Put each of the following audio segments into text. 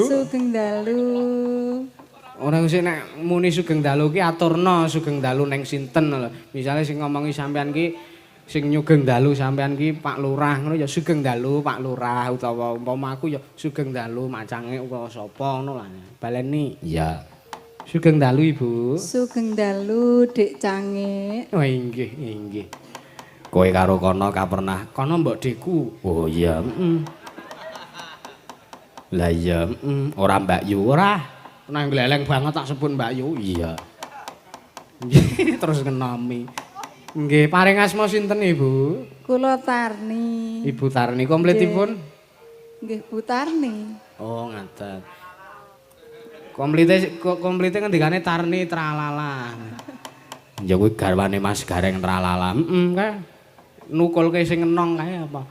Sugeng dalu. Ora sing nek muni sugeng dalu ki aturna sugeng dalu neng sinten lho. Misale sing ngomongi sampean ki sing nyugeng dalu sampean ki Pak Lurah ngono ya sugeng dalu Pak Lurah, utawa umpama aku ya sugeng dalu macange utawa sapa ngono lah. Baleni. Iya. Sugeng dalu, Ibu. Sugeng dalu, Dik Cange. Oh inggih, inggih. Kowe karo kono ka pernah. Kono mbok deku. Oh iya. Heeh. Lah iya, ora Mbak Yu Ora. Nang gleleng banget tak sebut Mbak Yu. Iya. Terus ngenomi. Nggih, paring asma sinten, Ibu? Kula Tarni. Ibu Tarni komplitipun? Nggih, Bu Tarni. Oh, ngaten. Komplite komplite ngendikane Tarni tralala. Ya kuwi garwane Mas Gareng tralala. Heeh, kae. Nukulke sing enong kae apa?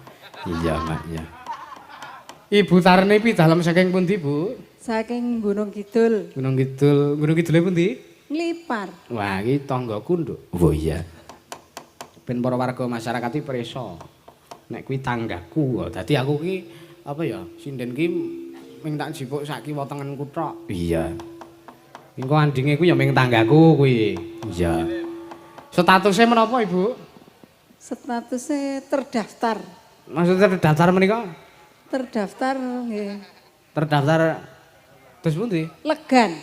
Iya, Mak, ya. Ibu Tarni pidalem saking pundi, Bu? Saking Gunung Kidul. Gunung Kidul. Gunung Kidule pundi? Nglipar. Wah, iki tanggaku, Nduk. Oh iya. Ben para warga masyarakat iki prisa. Nek kuwi tanggaku, dadi aku ki apa ya, sinden ki ming tak jipuk sak kiwa tengenku tok. Iya. Engko andinge kuwi ya ming tanggaku kuwi. Iya. Statusnya menapa, Ibu? Statusnya terdaftar. Maksudnya terdaftar menika? Terdaftar nggih. Terdaftar terus pundi? Legan.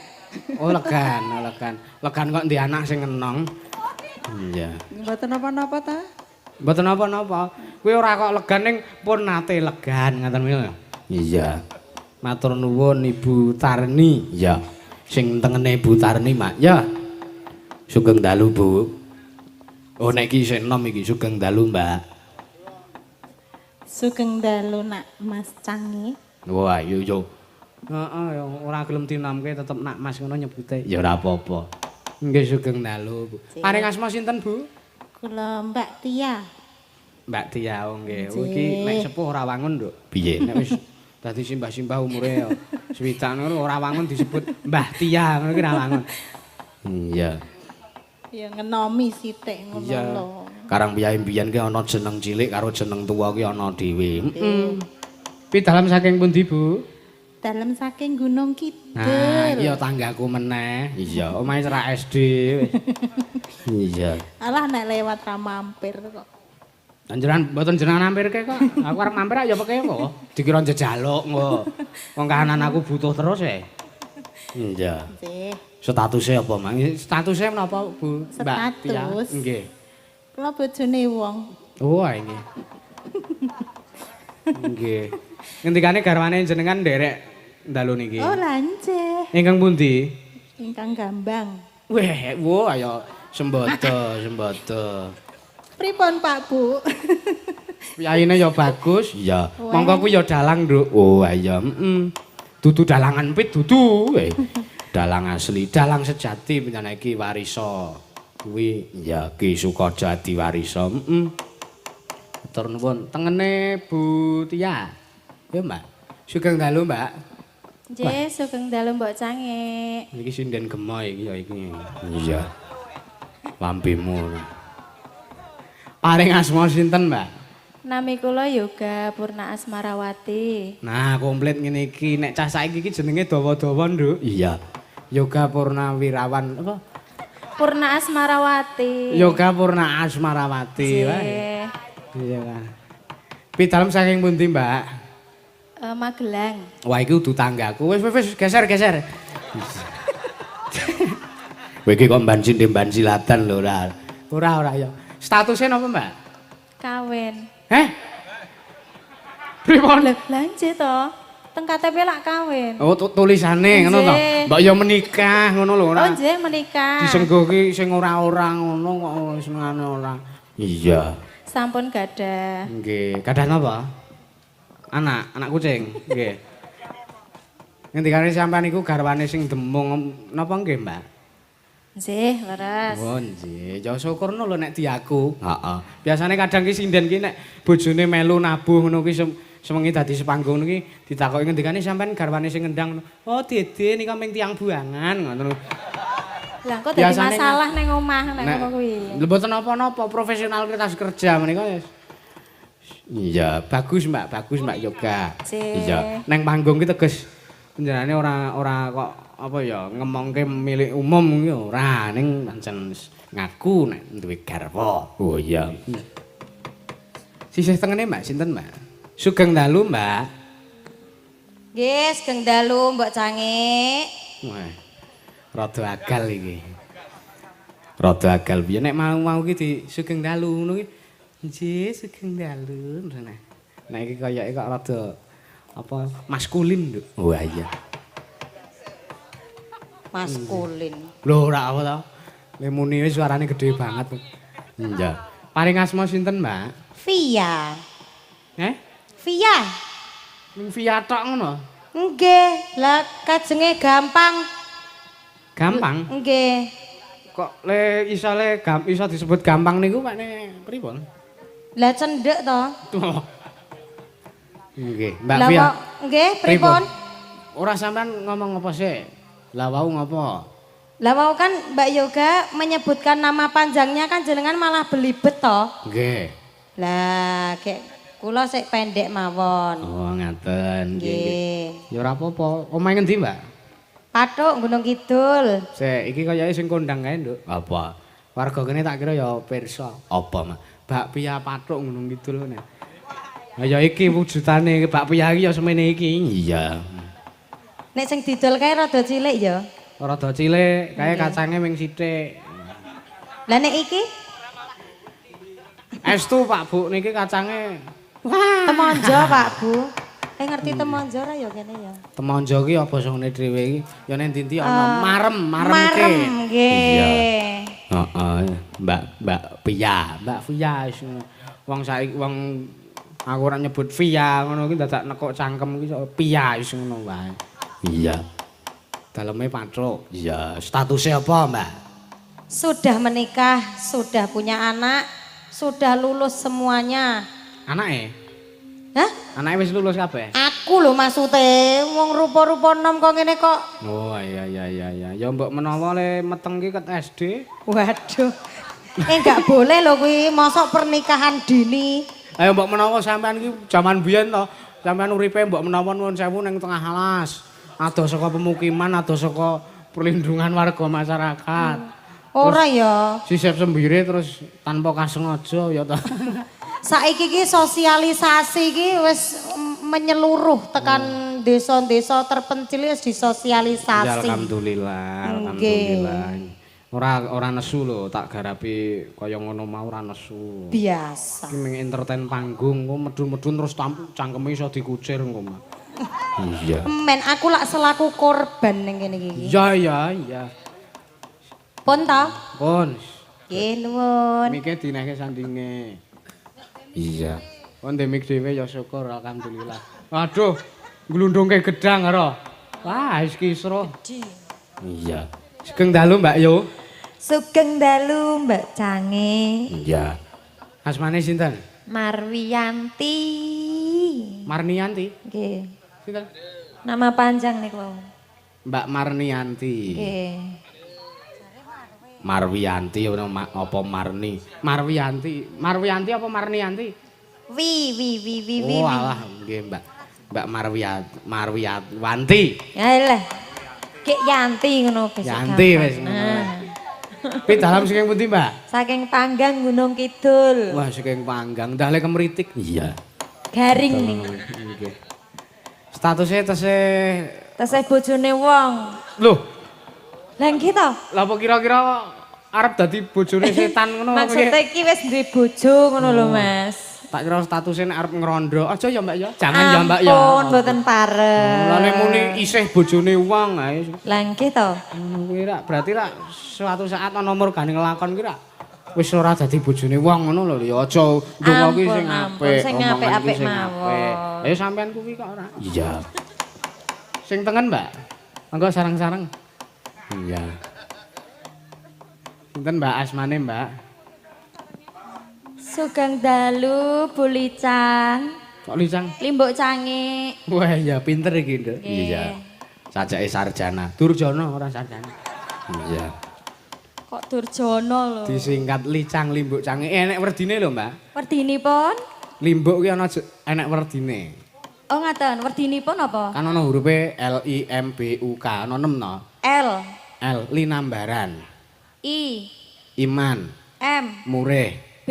Oh, legan, oh, legan. Legan kok ndek anak sing enong. Iya. Mboten napa-napa ta? Mboten napa-napa. Kuwi ora kok legan ning pun nate legan ngaten menika. Iya. Matur nuwun Ibu Tarni. Iya. Sing tengene Ibu Tarni, Mak. Ya. Sugeng dalu, Bu. Oh nek iki isih enom iki, sugeng dalu, Mbak. Sugeng dalu nak Mas Cangi. Wah, iya yo. Heeh, ya ora gelem dinomke tetep nak Mas ngono nyebute. Ya ora apa-apa. Nggih, sugeng dalu, Bu. Paring asma sinten, Bu? Kula Mbak Tia. Mbak Tia, oh nggih. Oh iki nek sepuh ora wangun, Nduk. Piye? Nek wis dadi simbah-simbah umure ya swidak ngono ora wangun disebut Mbah Tia ngono ki ora wangun. Iya. Ya ngenomi sithik ngono lho. Karang piyayi mbiyen ki ana jeneng cilik karo jeneng tuwa ki ana dhewe. Heeh. Pidalem saking pundi, Bu? Dalem saking Gunung Kidul. Nah, iya tanggaku meneh. Iya. Omahe cerak SD. Iya. Alah nek lewat ra mampir kok. Jenengan mboten jenengan mampirke kok. Aku arep mampir ya peke kok. Dikira njejaluk engko. Wong kahanan aku butuh terus e. Iya. Nggih. Statusnya apa, Mang? Statusnya menapa, Bu? Mbak Tia? Status. Nggih. Kula bojone wong. Oh, nggih. Nggih. Ngendikane garwane jenengan nderek dalu niki. Oh, lha nggih. Ingkang pundi? Ingkang Gambang. Weh, wo ayo sembodo, sembodo. Pripun Pak Bu? Piyayine ya bagus. Iya. Mongko kuwi ya dalang, Nduk. Oh, iya. Heeh. Dudu dalangan pit dudu. Dalang asli, dalang sejati panjenengan iki warisa. Kuwi ya Ki Sukaja Adiwarisa. Heeh. Matur nuwun. Tengene Bu Tia. Ya, Mbak. Sugeng dalu, Mbak. Nggih, sugeng dalu Mbok Cange. Iki sinden gemoy iki ya iki. Iya. Lambemu. Paring asma sinten, Mbak? Nami kula Yoga Purna Asmarawati. Nah, komplit ngene iki. Nek cah saiki iki jenenge dawa-dawa, Nduk. Iya. Yoga Purna Wirawan apa? Purna Asmarawati. Yoga Purna Asmarawati. Wah. Nggih. Iya kan. Pidalem saking pundi, Mbak? Magelang. Wah, iki udu tanggaku. Wis wis wis geser geser. Kowe iki kok mban sinde mban silatan lho ora. Ora ora ya. Statusnya napa, Mbak? Kawin. Heh? Pripun? Lha nggih to. Teng KTP lak kawin. Oh, tulisane ngono to. Nggih. Mbak ya menikah ngono lho ora. Oh, nggih menikah. Disenggo ki sing ora-ora ngono kok senengane ora. Iya. Sampun gadah. Nggih, gadah napa? Anak, anak kucing. Nggih. Ngendikane sampean niku garwane sing demung napa nggih, Mbak? Nggih, leres. Oh, nggih. Ya syukurno lho nek diaku. Heeh. Biasane kadang ki sinden ki nek bojone melu nabuh ngono ki sewengi dadi sepanggung ngono ki ditakoki ngendikane sampean garwane sing ngendang. Oh, Dede nika ming tiyang buangan ngono. Lah kok dadi masalah ning omah nek ngono kuwi. Lho mboten napa-napa, profesionalitas kerja menika ya. Iya. Bagus, Mbak, bagus Mbak Yoga. Nggih. Iya. Neng panggung ki teges Panjenengane ora ora kok apa ya ngemongke milik umum kuwi ora, ning pancen ngaku nek duwe garwa. Oh iya. Sisih tengene Mbak sinten, Mbak? Sugeng dalu, Mbak. Nggih, sugeng dalu Mbok Cangik. Wah. Rada agal iki. Rada agal piye nek mau-mau ki di sugeng dalu ngono ki. Nggih, sugeng dalu. Nah, nek iki koyoke kok rada apa maskulin, Nduk. Wah iya. Maskulin. Lho ora apa to. Lemune wis suarane gede banget. Iya. Paring asma sinten, Mbak? Via. Eh? Via. Ning Via tok ngono. Nggih, lah kajenge gampang. Gampang. Nggih. Kok le iso le iso disebut gampang niku Pak nek pripun? Lah cendhek to. Nggih, Mbak Lah Via. kok nggih pripun? Ora sampean ngomong apa sih? Lah wau ngopo? Lah wau kan Mbak Yoga menyebutkan nama panjangnya kan jenengan malah belibet to. Nggih. Lah kek kula sik pendek mawon. Oh, ngaten. Nggih. Nggih. Ya ora apa-apa. Omahe ngendi, Mbak? Pathuk Gunung Kidul. Sik, iki kayake sing kondang kae, Nduk. Apa? Warga kene tak kira ya pirsa. Apa, Mak? Bakpia Pathuk Gunung Kidul ngene. Lah ya iki wujudane bakpia iki ya semene iki. Iya. Nek sing didol kae rada cilik ya. Rada cilik, kae kacange ming sithik. Lah nek iki Estu Pak Bu niki kacange. Wah. Temonjo Pak Bu. Ngerti temonjo ora ya kene ya. Temonjo ki apa sone dhewe iki? Ya nek ndi-ndi ana marem, maremke. Marem nggih. Iya. Heeh, Mbak Mbak Pia, Mbak Via wis ngono. Wong saiki wong aku ora nyebut Via ngono ki dadak nekuk cangkem ki Pia wis ngono wae. Iya. Daleme Pathuk. Iya, statusnya apa, Mbak? Sudah menikah, sudah punya anak, sudah lulus semuanya. Anake? Hah? Anake wis lulus kabeh? Aku lho maksude, wong rupa-rupa nom kok ngene kok. Oh iya iya iya iya. Ya mbok menawa le meteng ki ket SD. Waduh. Enggak boleh lho kuwi, mosok pernikahan dini. Ayo mbok menawa sampean ki jaman biyen to, sampean uripe mbok menawa nuwun sewu ning tengah alas. Adoh saka pemukiman, adoh saka perlindungan warga masyarakat. Ora ya. Sisip sembire terus tanpa kasengaja ya to. Saiki ki sosialisasi ki wis menyeluruh tekan desa-desa terpencil wis disosialisasi. Ya alhamdulillah, alhamdulillah. Ora nesu lho, tak garapi kaya ngono mau ora nesu. Biasa. Iki mung entertain panggung, kok medun-medun terus cangkeme iso dikucir engko, Mak. Iya. Men aku lak selaku korban ning kene iki. Iya iya iya. Pun ta? Pun. Nggih nuwun. Mike dinehke sandinge. Iya. Kon ndek mik dhewe ya syukur alhamdulillah. Waduh, glundungke gedang karo. Wah, wis kisruh. Iya. Sugeng dalu Mbak Yo. Sugeng dalu Mbak Cange. Iya. Asmane sinten? Marwiyanti. Marnianti. Nggih. Sinten? Nama panjang niku wau. Mbak Marnianti. Nggih. Marwiyanti apa Marni? Marwiyanti. Marwiyanti apa Marnianti? Wi wi wi wi wi. Oh alah nggih Mbak. Mbak Marwiyanti. Alah. Kek Yanti ngono wis. Yanti wis ngono. Pi dalam saking pundi, Mbak? Saking Panggang Gunung Kidul. Wah, saking Panggang. Ndale kemritik. Iya. Garing niku. Nggih. Statusnya tesih Tesih bojone wong. Loh, Lah nggih to? lha apa kira-kira arep dadi bojone setan ngono apa piye? Maksudnya iki wis duwe bojo ngono lho, Mas. Tak kira statusnya nek arep ngrondo. Aja ya, Mbak ya. Jangan ya, Mbak ya. Ampun, mboten pareng. Lah nek muni isih bojone wong ae. Lah nggih to? Ngono kuwi rak berarti rak suatu saat ana murgane nglakon kuwi rak wis ora dadi bojone wong ngono lho ya aja ndonga kuwi sing apik, sing omongan kuwi apik-apik sing apik. mawon. Ayo sampean kuwi kok ora. Iya. Sing tengen, Mbak. Monggo sareng-sareng. Iya. Sinten Mbak asmane, Mbak? Sugeng dalu Bu Licang. Kok Licang? Limbuk Cange. Wah, ya pinter iki, Nduk. Iya. Sajake sarjana. Durjana ora sarjana. Iya. Kok Durjana lho. Disingkat Licang Limbuk Cange. Enek werdine lho, Mbak. Werdinipun Limbuk ki ana enek werdine. Oh ngaten, werdinipun apa? Kan ana hurufe L I M B U K, ana 6 no. L L linambaran, I iman, M murih, B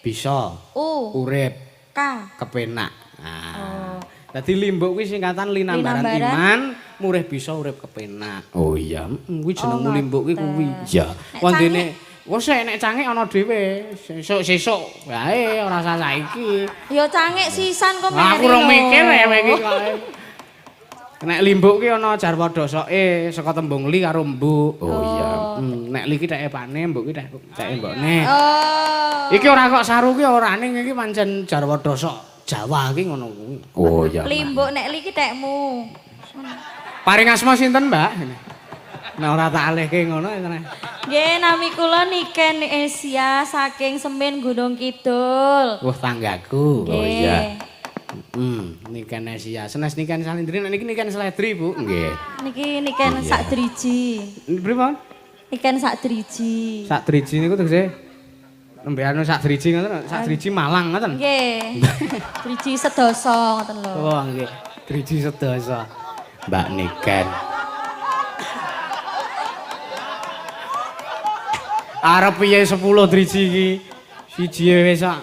bisa, U urip, K. kepenak. Nah. Dadi limbuk kuwi singkatan linambaran, Linambaran. iman, murih bisa, urip kepenak. Oh iya. Kuwi jenengmu limbuk kuwi kuwi. Iya. Wondene wis nek cangik ana dhewe. Sesuk-sesuk wae ora usah saiki. Ya cangik sisan kok Wah, aku ora mikir ya kowe iki kok. Nek limbuk ki ana jarwa dosoke saka tembung li karo mbuk. Oh iya. Nek li ki teke pakne, mbuk ki teke mbokne. Oh. Iki ora kok saru ki ora ning iki pancen jarwa dosok Jawa ki ngono kuwi. Oh iya. Limbuk nek li ki tekmu. Paring asma sinten, Mbak? Nek ora tak alihke ngono tenan. Nggih, nami kula Niken Asia saking Semin Gunung Kidul. Wah, tanggaku. Oh iya. Niken Asia. Senes Niken Salindri, nek niki Niken Seledri, Bu. Nggih. Niki Niken sak driji. Pripun? Niken sak driji. Sak driji niku tegese nembe anu sak driji ngoten, sak driji Malang ngoten. Nggih. Driji sedoso ngoten lho. Oh, nggih. Driji sedoso. Mbak Niken. Arep piye 10 driji iki? Siji wis sak.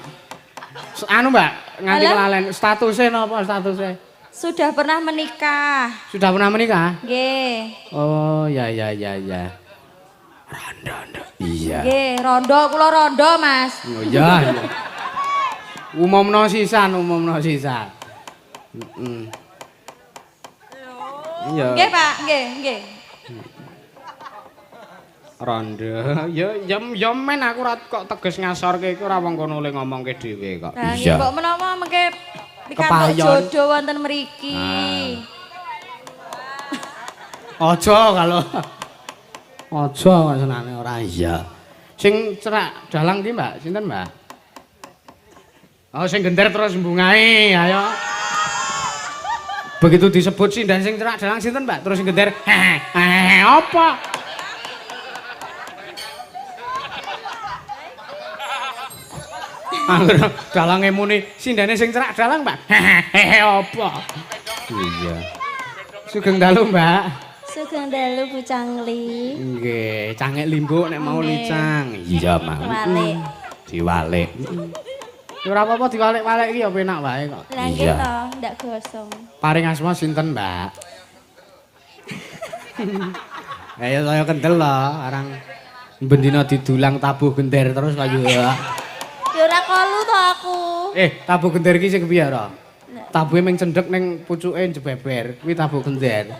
Anu, Mbak, nganti kelalen statuse napa statuse? Sudah pernah menikah. Sudah pernah menikah? Nggih. Oh, ya ya ya ya. Rondo. Iya. Nggih, rondo kula rondo, Mas. Oh iya. Iya. Umumno sisan, umumno sisan. Heeh. Iya. Nggih, Pak, nggih, nggih. Rondo. Ya ya ya men aku ora kok teges ngasorke iku ora wong kono le ngomongke dhewe kok. Lah nggih mbok menawa mengke pikantuk jodoh wonten mriki. Aja kalau aja kok senane ora iya. Sing cerak dalang ki Mbak, sinten Mbak? Oh sing gender terus mbungae, ayo. Begitu disebut sinden sing cerak dalang sinten Mbak, terus sing gender hehehe apa? Angger dalange muni sindene sing cerak dalang Mbak. Hehehe apa? Iya. Sugeng dalu Mbak. Sugeng dalu Bu Cangli. Nggih, cangik limbuk nek mau licang. Iya, Mang. Walik. Diwalik. Ya ora apa-apa diwalik-walik iki ya penak wae kok. Lah nggih to, ndak gosong. Paring asma sinten, Mbak? Ayo saya kendel lho, arang bendina didulang tabuh gender terus kaya ya. Ya ora kolu to aku. Tabuh gender iki sing kepiye ora? Tabuhe ming cendhek ning pucuke jebeber, kuwi tabuh gender.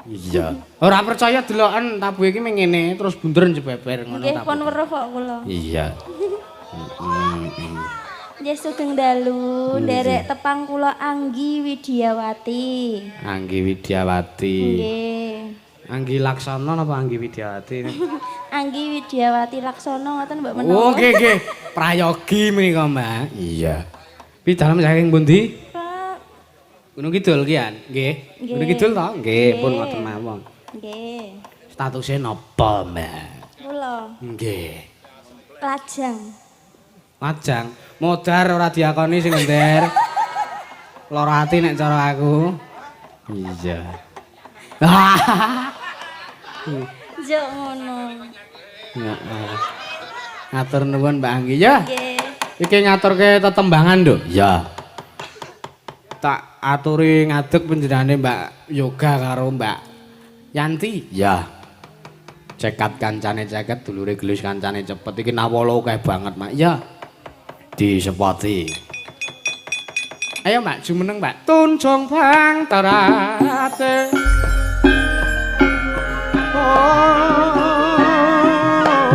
Iya. Ora percaya deloken tabuhe iki ming ngene terus bunder jebeber ngono Nggih, tabuh. pun weruh kok kula. Iya. Nggih sugeng dalu, nderek tepang kula Anggi Widyawati. Anggi Widyawati. Nggih. Anggi Laksana napa Anggi Widyawati? Anggi Widyawati Laksana ngoten mbok menawa. Oh nggih nggih. Prayogi menika, Mbak. Iya. Pi dalem saking pundi? Pak. Gunung Kidul ki ya? Nggih. Gunung Kidul to? Nggih, pun ngoten mawon. Nggih. Statuse napa, Mbak? Kula Nggih. lajang. Lajang. Modar ora diakoni sing ngender. Lara ati nek cara aku. Iya. Njuk ngono. Heeh. Ngatur nuwun Mbak Anggi ya. Nggih. Iki ngaturke tetembangan, Nduk. Iya. Tak aturi ngadeg panjenengane Mbak Yoga karo Mbak Yanti. Iya. Cekat kancane ceket, dulure gelis kancane cepet. Iki nawala akeh banget, Mak. Ya. Disepoti. Ayo, Mbak, jumeneng, Mbak. Tunjung bang terate.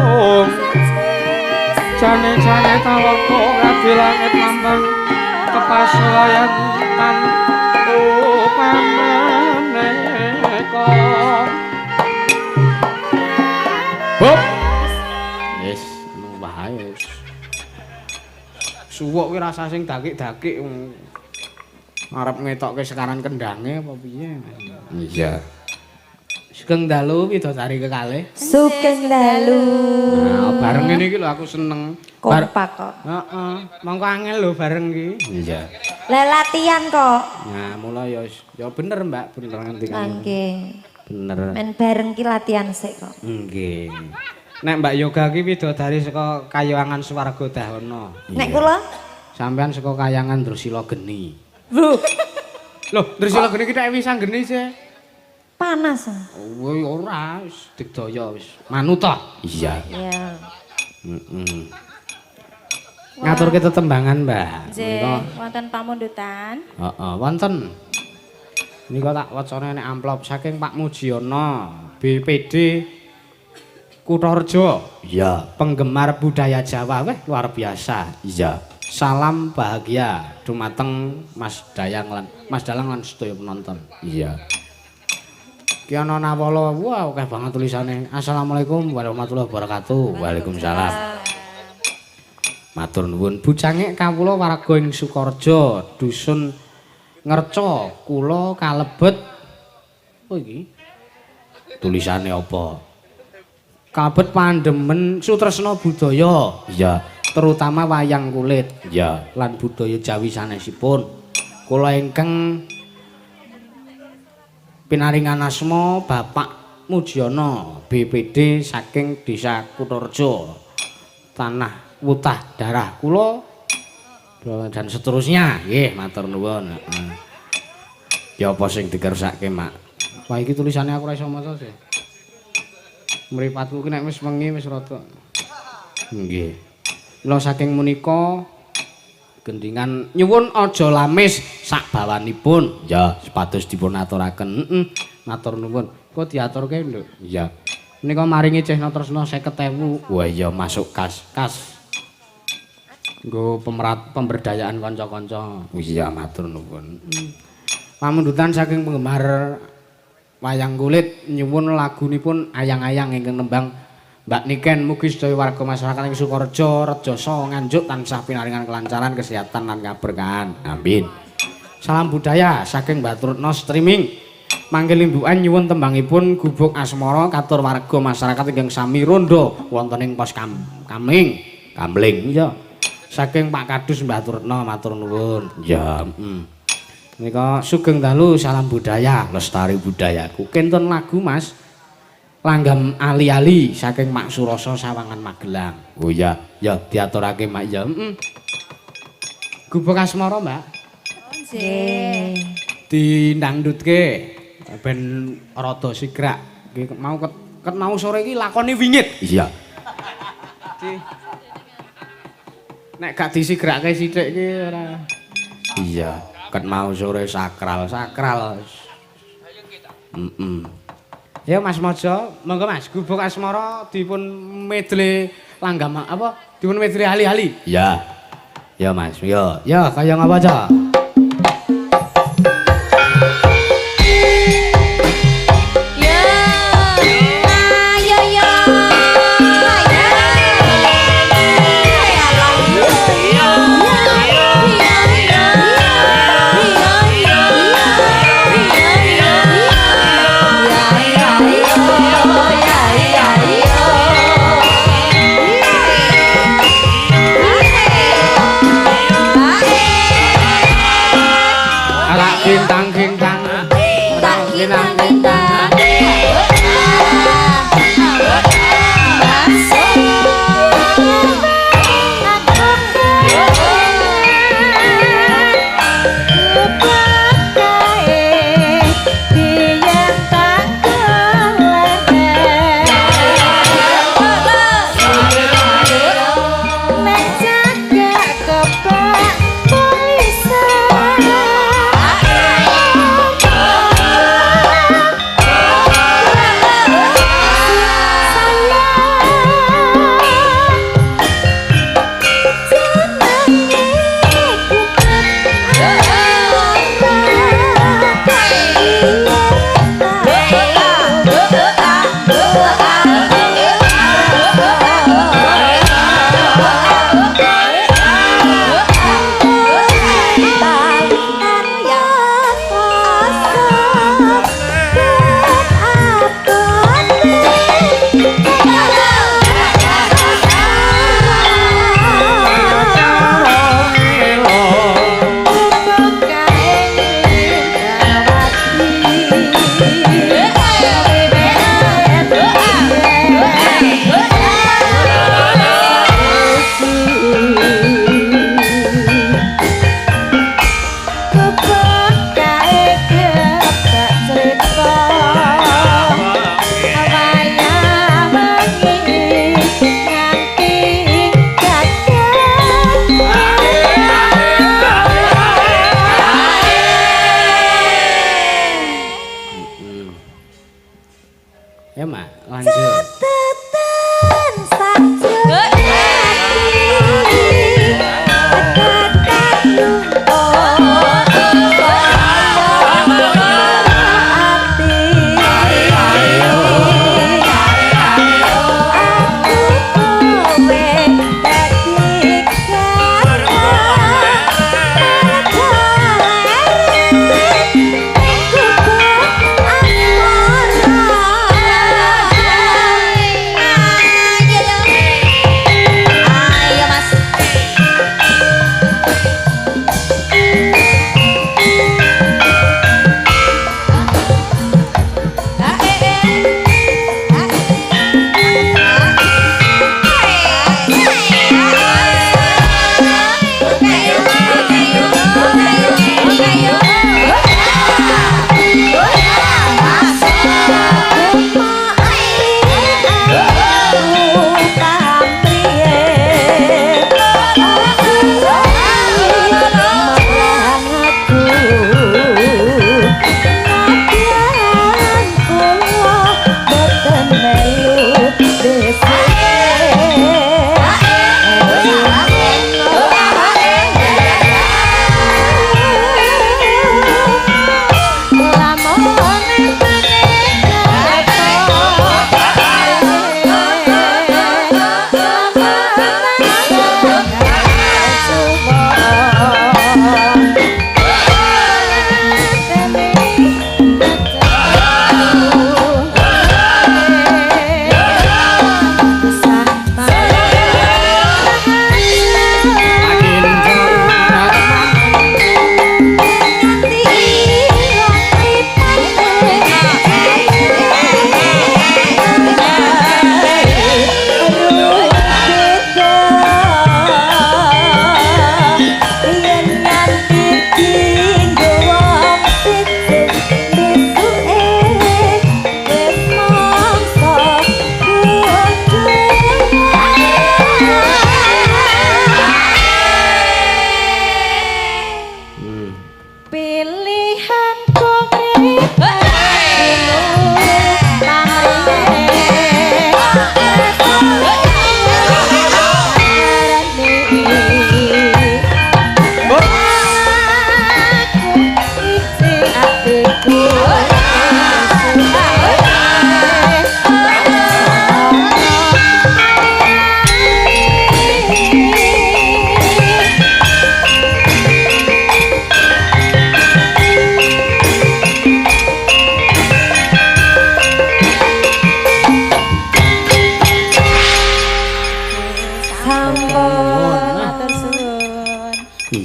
Om. Jane-jane tawaka ngadi langit lambang kepasulayan tan upameneka. Hop. Wis, ngono wae. Suwuk kuwi rasa sing dakik-dakik arep ngetokke sekaran kendange apa piye. Iya. Sugeng dalu widodari kekalih. Sugeng dalu. Nah, bareng ngene iki lho aku seneng. Kompak kok. Heeh, mongko angel lho bareng iki. Iya. Lah latihan kok. Nah, mula ya ya bener Mbak, bener ngendikane. Nggih. Bener. Men bareng ki latihan sik kok. Nggih. Nek Mbak Yoga ki widodari saka Kayangan Swarga Dahana. Nek kula sampean saka Kayangan Drusila Geni. Bu. Loh, Drusila Geni ki nek wis anggene sih. Panas. Oh, ora, wis digdaya wis. Manut ta? Iya. Iya. Heeh. Ngaturke tetembangan, Mbak. Nggih, wonten pamundutan. Heeh, wonten. Nika tak wacane nek amplop saking Pak Mujiono, BPD Kutorejo. Iya. Penggemar budaya Jawa, weh luar biasa. Iya. Salam bahagia dumateng Mas Dayang lan Mas Dalang lan sedaya penonton. Iya. Ki ana nawala, wah akeh banget tulisane. Assalamualaikum warahmatullahi wabarakatuh. Waalaikumsalam. Matur nuwun. Bujange kawula warga ing Sukorejo, dusun Ngerca, kula kalebet. Apa iki? Tulisane apa? Kalebet pandemen sutresna budaya. Iya. Terutama wayang kulit. Iya. Lan budaya Jawi sanesipun. Kula ingkang pinaringan asma Bapak Mujiono BPD saking Desa Kutorejo, Tanah Wutah Darah kula dan seterusnya. Nggih, matur nuwun. Heeh. Ya apa sing dikersake, Mak? Wah, iki tulisane aku ora iso maca sih. Mripatku ki nek wis wengi wis rada. Nggih. Mula saking menika gendingan nyuwun aja lamis sak bawanipun. Ya, sepatus dipun aturaken. Heeh, matur nuwun. Kok diaturke, Nduk? Iya. Menika maringi Cehna Tresna 50.000. Wah, iya masuk kas. Kas. Nggo pemberdayaan kanca-kanca. Iya, matur nuwun. Pamundutan saking penggemar wayang kulit nyuwun lagunipun ayang-ayang ingkang nembang Mbak Niken. Mugi sedaya warga masyarakat ing Sukorejo, Rejoso, Nganjuk tansah pinaringan kelancaran, kesehatan lan kaberkahan. Amin. Salam budaya saking Mbak Trutno streaming. Mangke limbukan nyuwun tembangipun Gubuk Asmara katur warga masyarakat ingkang sami rondo wonten ing pos Kamling. Kamling. Iya. Saking Pak Kadus Mbak Trutno matur nuwun. Ya, heeh. Menika sugeng dalu salam budaya lestari budayaku. Kentun lagu Mas Langgam Ali-ali saking Mak Suroso Sawangan Magelang. Oh iya, ya diaturake Mak ya. Heeh. Gubuk Asmara, Mbak. Nggih. Dindangdutke ben rada sigrak. Iki mau ket mau sore iki lakone wingit. Iya. Nek gak disigrake sithik iki ora. Iya, ket mau sore sakral. Sakral. Heeh. Ya Mas Mojo, monggo Mas, Gubuk Asmara dipun medle langgam apa? Dipun medle ali-ali. Iya. Ya Mas, yo. Ya, kaya ngapa aja? Ya. Ayo yo. Arak kintang kintang. Tak kintang kintang. Nek cagak kebak polisi.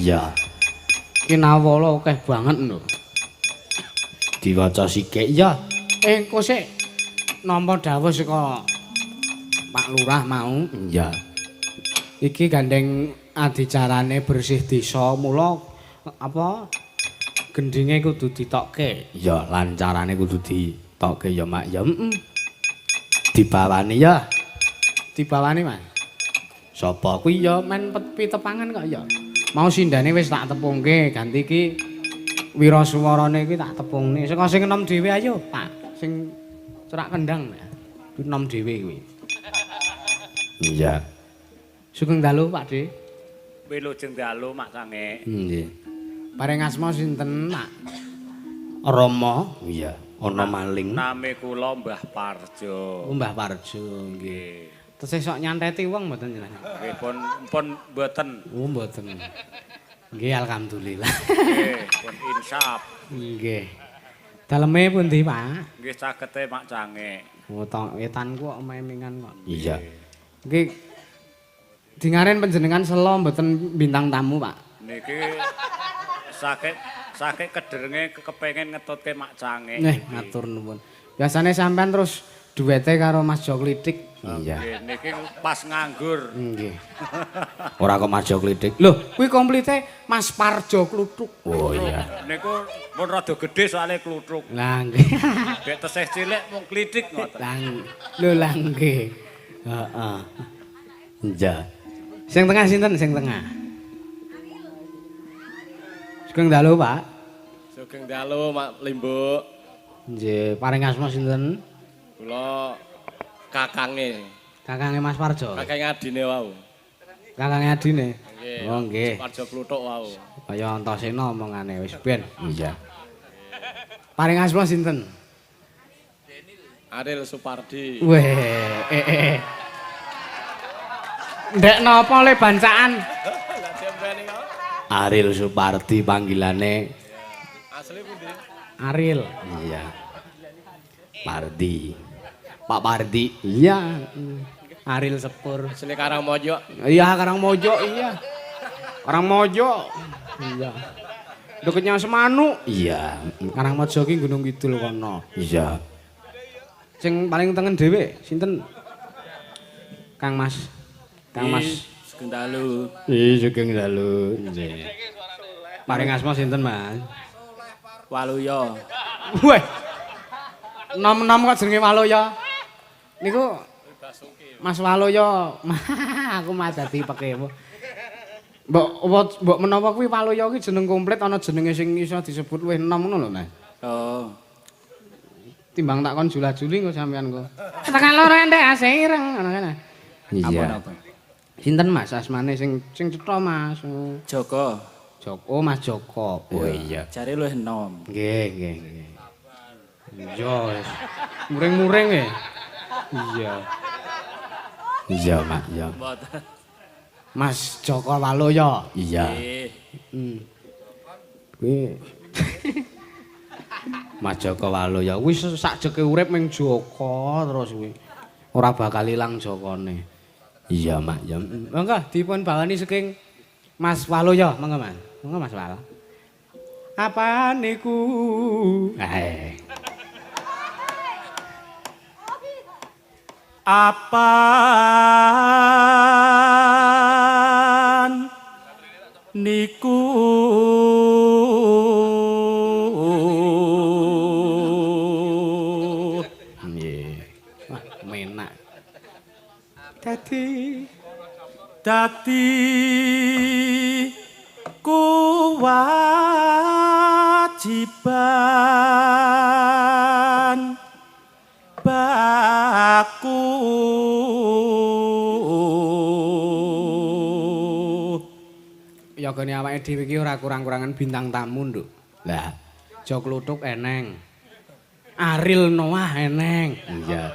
Iya. Kinawala akeh banget lho. Diwaca sikik ya. Engko sik nampa dawuh saka Pak Lurah mau. Iya. Iki gandeng adicarane bersih desa mula apa gendinge kudu ditokke. Ya lancarane kudu ditokke ya Mak ya. Heeh. Dibawani ya. Dibawani Mas. Sapa Kuwi ya men pitepangan kok ya. Mau sindane wis tak tepungke, ganti iki wirasuwarane iki tak tepungne. Saka sing enom dhewe ayo, Pak. Sing cerak kendang. Kuwi enom dhewe kuwi. Iya. Sugeng dalu, Pak De. Wilujeng dalu Mak Sange. Nggih. Paring asma sinten, Pak? Rama, iya, ana maling. Nami kula Mbah Parjo. Oh, Mbah Parjo, nggih. Tesih sok nyanteti wong mboten jenengan? Nggih pun pun mboten. Oh, mboten. Nggih, alhamdulillah. Nggih, pun insaf. Nggih. Daleme pundi, Pak? Nggih cakete Mak Cange. Oh, tong wetanku kok memingan kok. Iya. Nggih. Dingaren panjenengan selo mboten bintang tamu, Pak. Niki saking kederenge kepengin ngetutke Mak Cange. Nggih, matur nuwun. Biasane sampean terus duwete karo Mas Jo Klitik. Iya. Nggih, niki pas nganggur. Nggih. Ora kok Mas Jo Klitik. Lho, kuwi komplite Mas Parjo Kluthuk. Oh iya. Niku pun rada gedhe soalé kluthuk. Lah nggih. Dek tesih cilik mung klitik ngoten. Lah lho lah nggih. Heeh. Iya. Sing tengah sinten sing tengah? Sugeng dalu, Pak. Sugeng dalu, Mak Limbuk. Nggih, paring asma sinten? Kula kakange. Kakange Mas Parjo. Kakange adine wau. Kakange adine. Nggih. Oh nggih. Parjo Kluthuk wau. Kaya Antasena omongane wis ben. Iya. Paring asma sinten? Ariel Supardi. Weh, Ndek napa le bancaan? Ariel Supardi panggilane asli pundi? Ariel. Iya. Pardi. Pak Pardi. Iya. Ariel Sepur. Asli Karangmojo. Iya, Karangmojo iya. Karangmojo. Iya. Deketnya Semanu. Iya. Karangmojo ki Gunung Kidul kono. Iya. Sing paling tengen dhewe sinten? Kang Mas. Kang Mas. Sugeng dalu. Iya, sugeng dalu. Nggih. Paring asma sinten, Mas? Waluyo. Weh. Nom-nom kok jenenge Waluyo. Niku Mas Waluyo. Aku mah dadi pekemu. Mbok mbok menawa kuwi Waluyo kuwi jeneng komplit ana jenenge sing iso disebut luwih enom ngono lho, Mas. Oh. Timbang tak kon jula-juli engko sampean kok. Tekan loro endek ase ireng ngono kan. Iya. Sinten Mas asmane sing sing cetha Mas? Joko. Joko, Mas Joko. Oh iya. Jare luwih enom. Nggih, nggih, nggih. Iya wis. Muring-muring e. Iya. Iya, Mak, iya. Mboten. Mas Joko Waluyo. Iya. Nggih. Kuwi Mas Joko Waluyo kuwi sak jeke urip ming Joko terus kuwi. Ora bakal ilang Jokone. Iya, Mak, ya. Monggo dipun bawani saking Mas Waluyo, monggo Mas. Monggo Mas Wal. Apa niku? Eh. Apan niku Nggih. Wah, menak. Dadi kewajiban baku. Yogane awake dhewe iki ora kurang-kurangan bintang tamu, Nduk. Lah, Jo Kluthuk eneng. Ariel Noah eneng. Iya.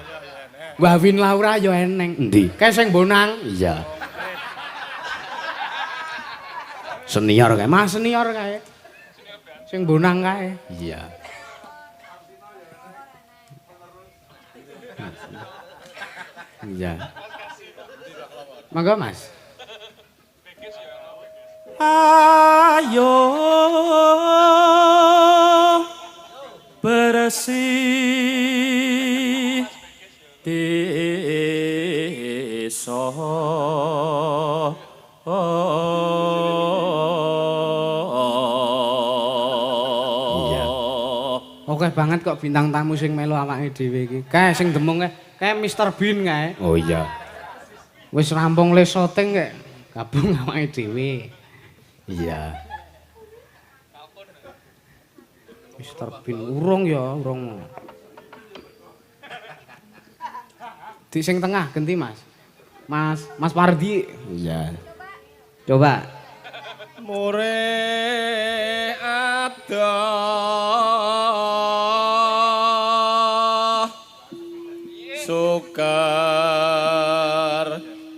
Wawin Laura ya eneng. Endi? Kae sing bonang. Iya. Senior kae, Mas senior kae. Sing bonang kae. Iya. Iya. Monggo, Mas. Ayo bersih desa. Iya. Oke banget kok bintang tamu sing melu awake dhewe iki. Kae sing demung kae, kae Mr Bean kae. Oh iya. Wis rampung le syuting kae gabung awake dhewe. Iya. Mr Bean urung ya, urung. Di sing tengah genti, Mas. Mas, Mas Pardi. Iya. Coba. More adoh suker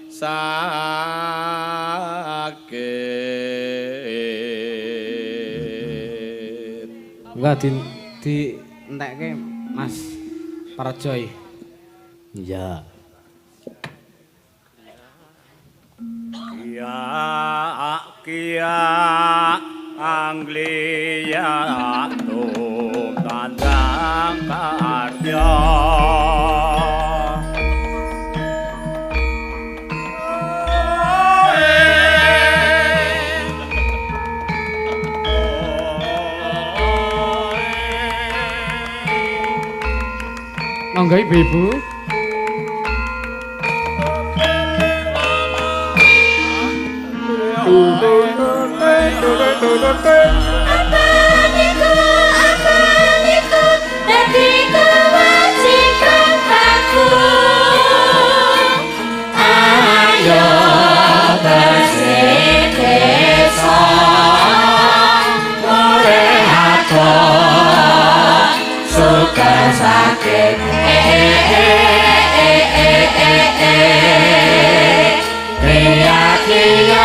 sakit. Enggak di entekke Mas Parjoy. Iya. Kia kia Anglia tum tandang karya. Monggo Ibu-ibu. Apa niku dadi kewajiban aku. Ayo bersih desa, more adoh suka sakit. Kia kia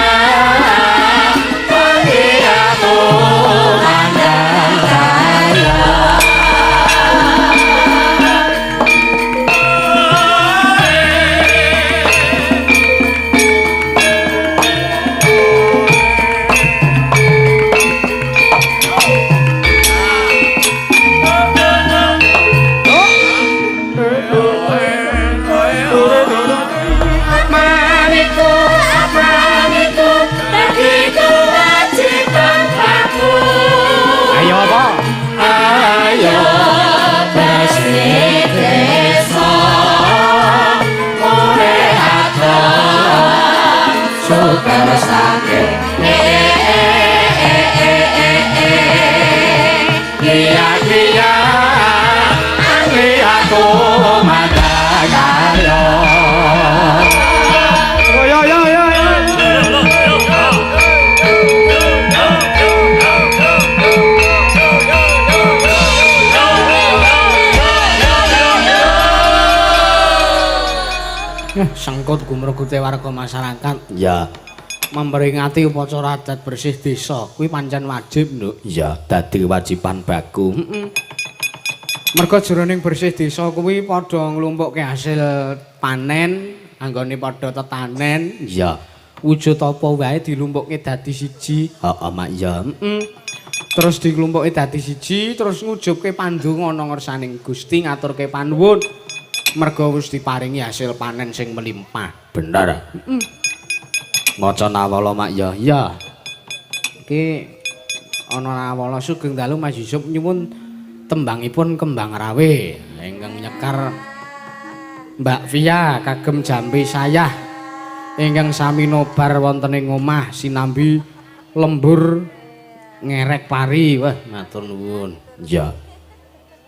Ayo apa? Ayo bersih desa, more adoh suka sakit. Kia kia Anglia tumandang karya. Yo yo yo yo. Sengkut gumregute warga masyarakat. Iya. Memperingati upacara adat bersih desa kuwi pancen wajib, Nduk. Iya, dadi kewajiban baku. Heeh. Merga jroning bersih desa kuwi padha nglumpukke hasil panen, anggone padha tetanen. Iya. Wujud apa wae dilumpukke dadi siji. Heeh, Mak, iya. Heeh. Terus dilumpukke dadi siji, terus ngujubke pandonga ana ngersaning Gusti ngaturke panuwun. Merga wis diparingi hasil panen sing melimpah. Bener. Heeh. Maca nawala, Mak, ya. Iya. Iki ana nawala sugeng dalu Mas Yusuf nyuwun tembangipun Kembang Rawe ingkang nyekar Mbak Via kagem jampi sayah ingkang sami nobar wonten ing omah sinambi lembur ngerek pari. Wah, matur nuwun. Iya.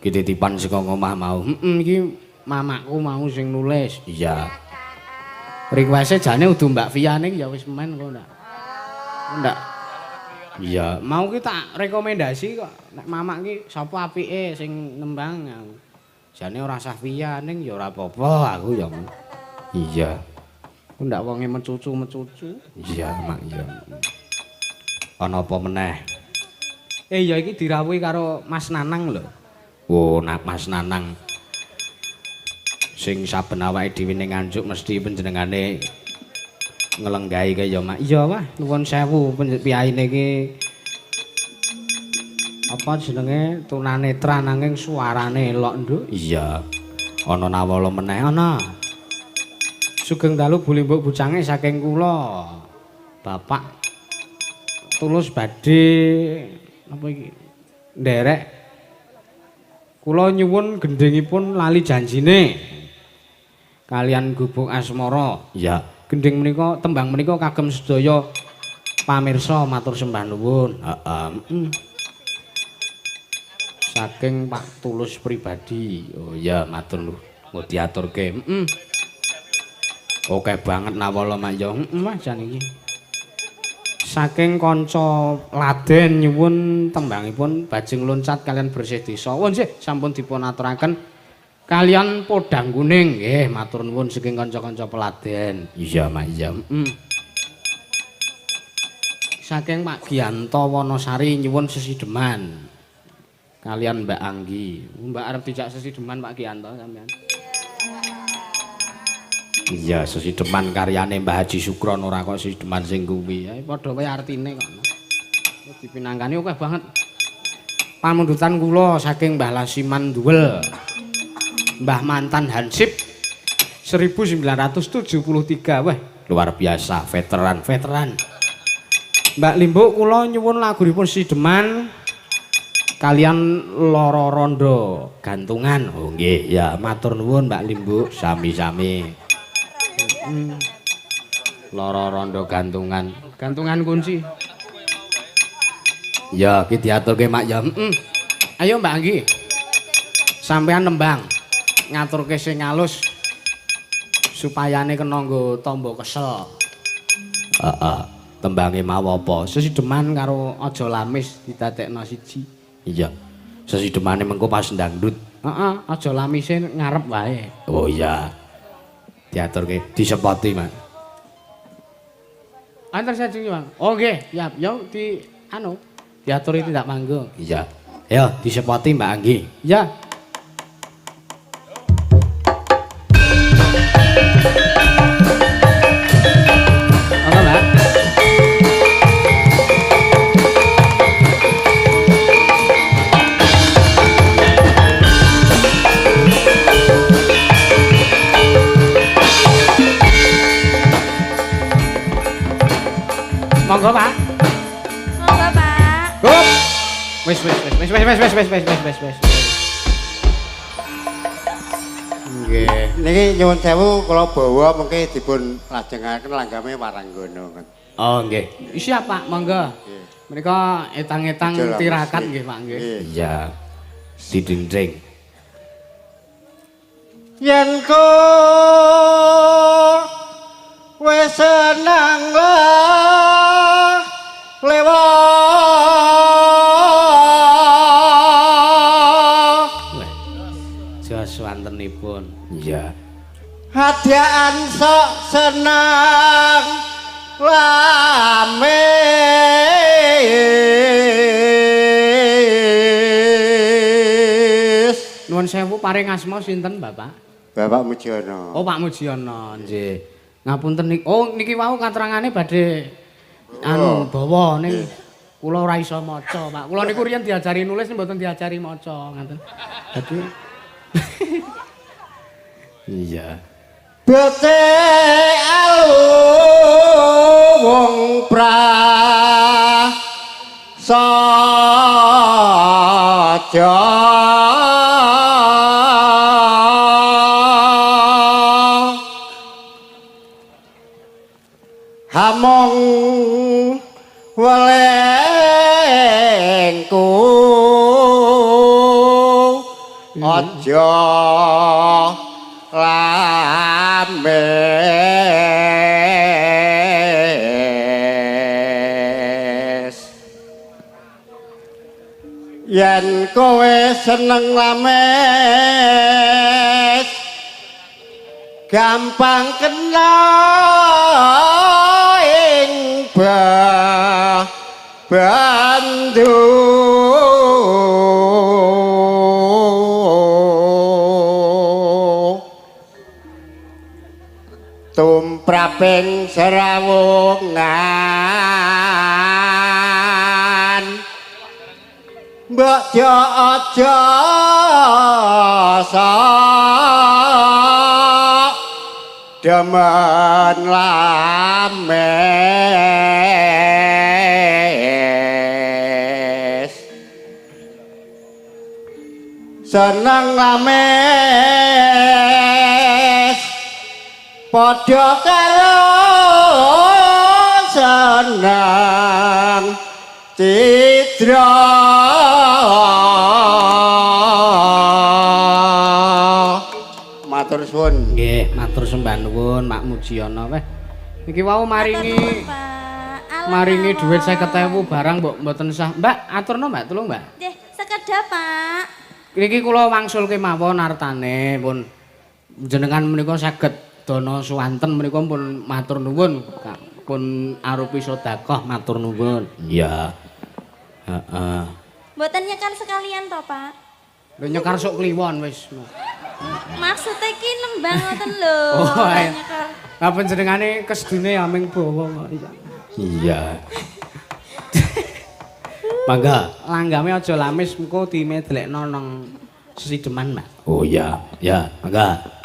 Ki titipan saka omah mau. Heeh, iki mamaku mau sing nulis. Iya. Request-e jane udu Mbak Via ning ya wis men kok ndak. Ndak. Iya. Mau ki tak rekomendasi kok nek mamak ki sapa apike sing nembang. Jane ora sah Via ning ya ora apa-apa aku ya. Iya. Ku ndak wonge mecucu-mecucu. Iya, Mak, iya. Ana apa meneh? Ya iki dirawuhi karo Mas Nanang lho. Oh, nak Mas Nanang. Sing saben awake dhewe ning Nganjuk mesti panjenengane Ngelenggahi kaya ya, Mak. Iya, wah, nuwun sewu piyaine iki apa jenenge tunanetra nanging suarane elok, Nduk. Iya. Ana nawala meneh ana. Sugeng dalu Bu Limbuk bujange saking kula. Bapak Tulus badhe napa iki? Nderek kula nyuwun gendhingipun lali janjine. Kalian gubuk asmara. Iya. Gendhing menika tembang menika kagem sedaya pamirsa matur sembah nuwun. Heeh. Saking Pak Tulus pribadi. Oh iya, matur nuwun. Engko diaturke. Heeh. Oke banget nawala Mak yo. Heeh, Mas jan iki. Saking kanca Laden nyuwun tembangipun bajing loncat kalian bersih desa. Oh nggih, sampun dipun aturaken kalian podang kuning. Nggih, matur nuwun saking kanca-kanca Peladen. Iya, Mak, iya. Heeh. Saking Pak Gianto Wonosari nyuwun sesideman kalian Mbak Anggi. Mbak arep dijak sesideman Pak Gianto sampean. Iya, sesideman karyane Mbah Haji Sukron ora kok sesideman sing kuwi. Ya padha wae artine kok. Dipinangkani akeh banget. Pamundutan kula saking Mbah Lasiman Duwel. Mbah mantan Hansip 1973. Wah, luar biasa, veteran, veteran. Mbak Limbuk kula nyuwun lagunipun Sideman kalian Loro Rondo gantungan. Oh nggih, ya matur nuwun Mbak Limbuk, sami-sami. Loro Rondo gantungan. Gantungan kunci. Ya, iki diaturke Mak ya. Heeh. Ayo Mbak Anggi. Sampean nembang. Ngaturke sing alus supayane kena nggo tombo kesel. Heeh. Tembange mau apa? Sesideman karo aja lamis didadekno siji. Iya. Sesidemane mengko pas ndangdut. Heeh, aja lamise ngarep wae. Oh iya. Diaturke disepoti, Mas. Antar sajeng, Bang. Oh nggih, siap. Yo di anu diaturi tindak manggung. Iya. Yo disepoti Mbak Anggi. Iya. Apa, Mbak? Monggo, Pak. Monggo, Pak. Hup. Wis wis wis wis wis wis wis wis wis wis wis. Nggih. Niki nyuwun sewu kula bawa mengke dipun lajengaken langgame Waranggono. Oh nggih. Siap, Pak, monggo. Menika etang-etang tirakat nggih, Pak nggih. Iya. Didendeng. Yen kowe seneng lah lewat. Jos wantenipun. Iya. Hadian sok seneng lamis. Nuwun sewu paring asma sinten, Bapak? Bapak Mujiono. Oh, Pak Mujiono, nggih. Ngapunten niki. Oh, niki wau katerangane badhe anu bawa ning kula ora iso maca, Pak. Kula niku riyen diajari nulis mboten diajari maca, ngaten. Dadi iya. Bete alu wong prasaja. Hamong welengku aja lames. Yen kowe seneng lames gampang kena ing bandu. Praping serawungan mbok jo aja sok demen lames seneng lames padha karo seneng cidra. Matur suwun. Nggih, matur sembah nuwun Mak Mujiono. Weh, iki wau maringi maringi dhuwit 50.000 barang mbok mboten sah. Mbak, aturno Mbak, tulung Mbak. Nggih, sekedhap Pak. Niki kula wangsul kemawon artane pun jenengan menika saged dana suwanten menika pun matur nuwun, pun arupi sedekah matur nuwun. Iya. Heeh. Mboten nyekar sekalian to, Pak? Lho nyekar sok kliwon wis. Maksude ki nembang ngoten lho. Oh, nyekar. Lah panjenengane kesedune ya ming bawa kok. Iya. Mangga. Langgame aja lamis engko dimedlekno nang sesideman, Mbak. Oh iya, ya, mangga.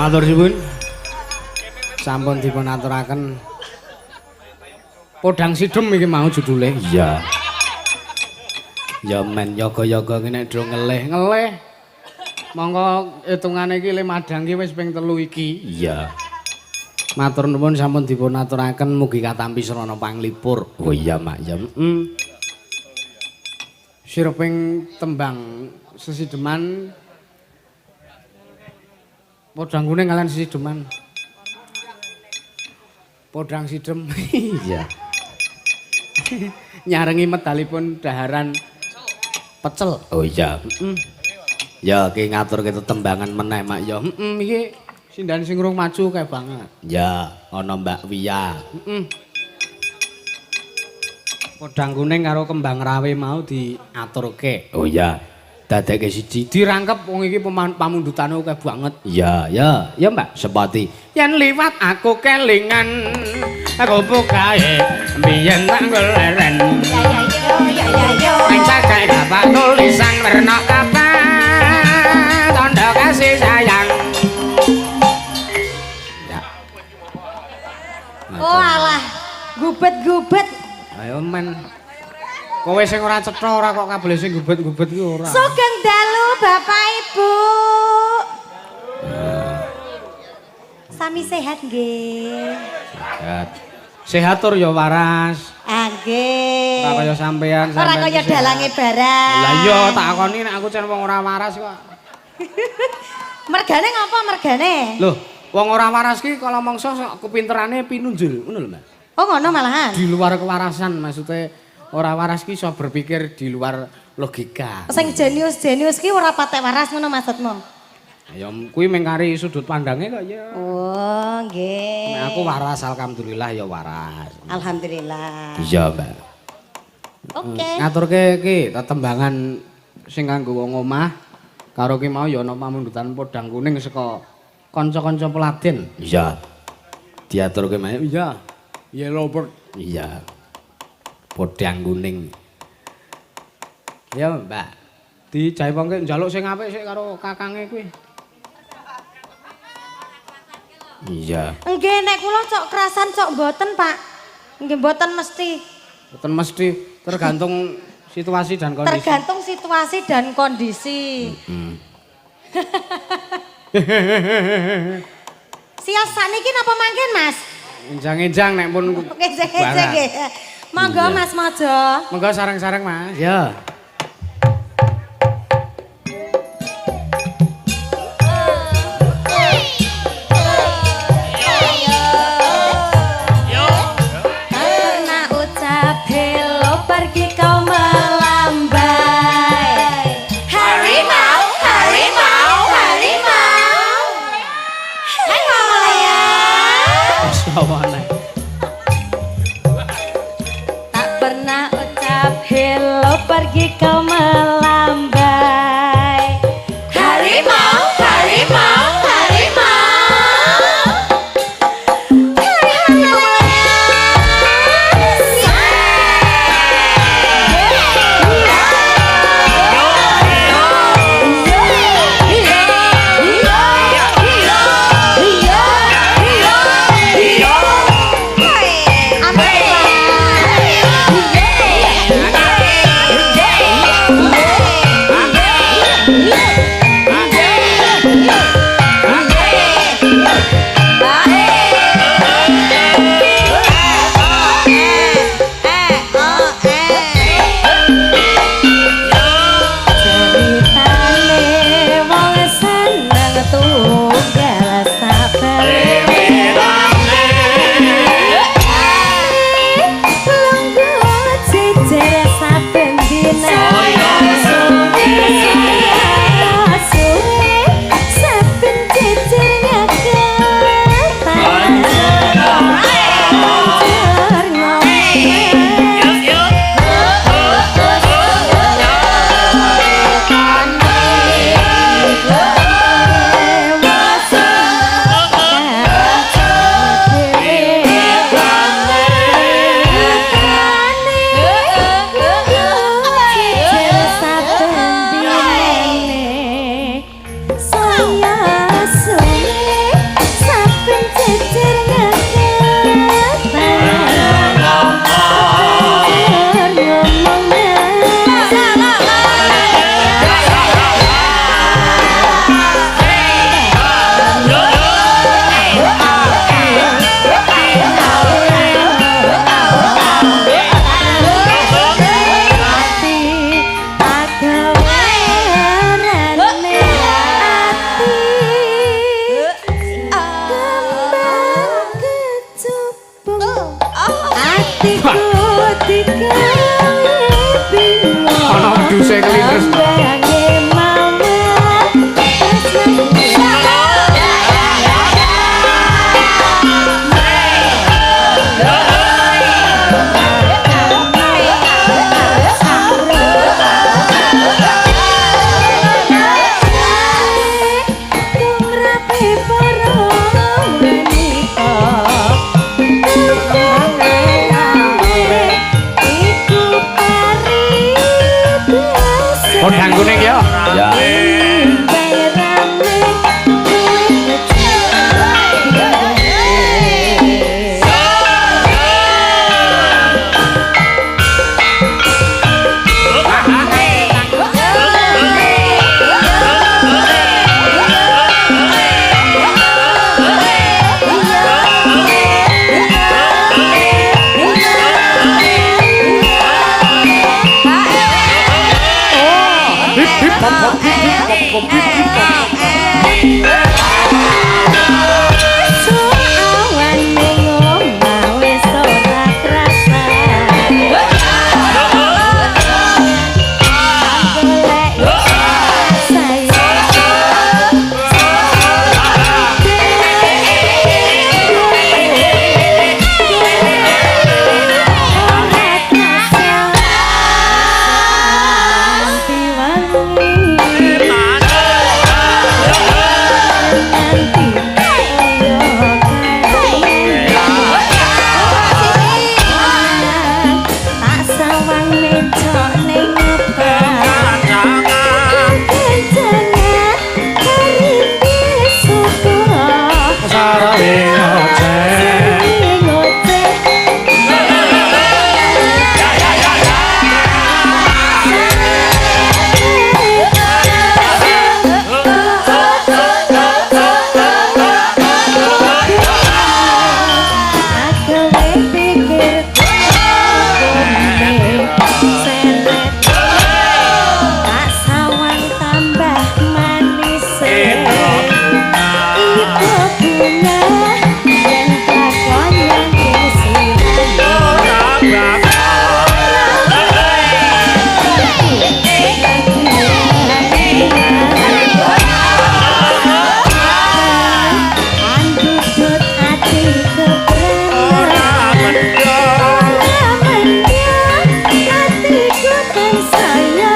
Matur suwun. Sampun dipun aturaken. Podang Sidem iki mau judule. Iya. Ya men yoga-yoga ngene do ngelih-ngelih. Monggo hitungane iki le madang iki wis ping 3 iki. Iya. Matur nuwun sampun dipun aturaken mugi katampi srana panglipur. Oh iya Mak ya. Sireping tembang sesideman podang kuning kalian sesideman. Podang sidem. Iya. Nyarengi medalipun daharan pecel. Oh iya. Ya ki ngaturke tetembangan meneh Mak ya. Iki sindan sing urung maju kae banget. Ya, ana Mbak Wia. Podang kuning karo kembang rawe mau diaturke. Oh iya. Dadekke siji dirangkep wong iki pamundhutane akeh banget. Iya, ya, ya Mbak, sepati. Yen liwat aku kelingan, aku bukae biyen tak goleren. Ya ya ya. Yo yo yo. Ning cagak gapak tulisan werna kabeh tandha kasih sayang. Ya. Oh alah, gubet-gubet. Ayo men. Kowe sing ora cetha ora kok kabeh sing gubet-gubet ki ora. Sugeng dalu Bapak Ibu. Sami sehat nggih. Sehat. Sehat tur ya waras. Ah nggih. Ora kaya sampean, Ora sampean kaya ki sehat. dalange barang. Lah iya tak akoni nek aku cen wong ora waras kok. Mergane ngapa mergane? Loh, wong ora waras ki kala mangsa sok kepinterane pinunjul, ngono lho, Mbak. Oh ngono malahan. Di luar kewarasan maksudnya ora waras ki iso berpikir di luar logika. Sing jenius-jenius ki ora patek waras ngono maksudmu? Ya kuwi mengkari sudut pandangnya kok ya. Oh, nggih. Nek aku waras alhamdulillah ya waras. Alhamdulillah. Iya, Mbak. Oke. Ngaturke iki tetembangan sing kanggo wong omah karo ki mau ya ana pamundutan podang kuning saka kanca-kanca peladen. Iya. Diaturke mae. Iya. Yellow bird. Iya. Podang kuning. Ya, Mbak. Dijaipongke njaluk sing apik sik karo kakange kuwi. Iya. Nggih, nek kula cok kerasan cok mboten, Pak. Nggih mboten mesti. Mboten mesti tergantung situasi dan kondisi. Tergantung situasi dan kondisi. Sial sakniki napa mangken, Mas? Enjang-enjang nek pun Ngejek-ngejek nggih. Monggo Iya. Mas Mojo. Monggo sareng-sareng, Mas. Ya. Tak pernah ucap hello pergi kau melambai. Harimau, harimau, harimau. Harimau Malaya. Sawane. Tak pernah ucap hello pergi kau melambai. Harimau, harimau, harimau. Harimau Malaya. Ceritane wong seneng tunggal sabar. Lungguh jejer saben dina. Suwe saben jejer nyaketan. Banjur ngomel. Ati agawerane ati kembang kecubung atiku digawe bingung. Ana wedhuse kelindes. Kambange mawar tresnaku. Tumrape para wanita. Tumrape. Gawe ngoceh. Ngoceh. Akewe pikir seret tak sawang tambah manis. Ibu bunga yen takon yang Andudut ati keberan. Ora mendya atiku tansaya.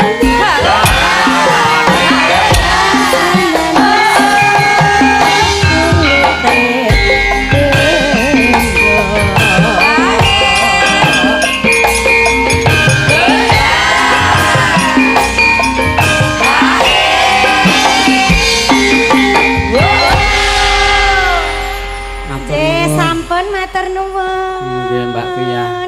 Matur Nggih, nuwun. sampun matur nuwun. Nggih, Mbak Pia.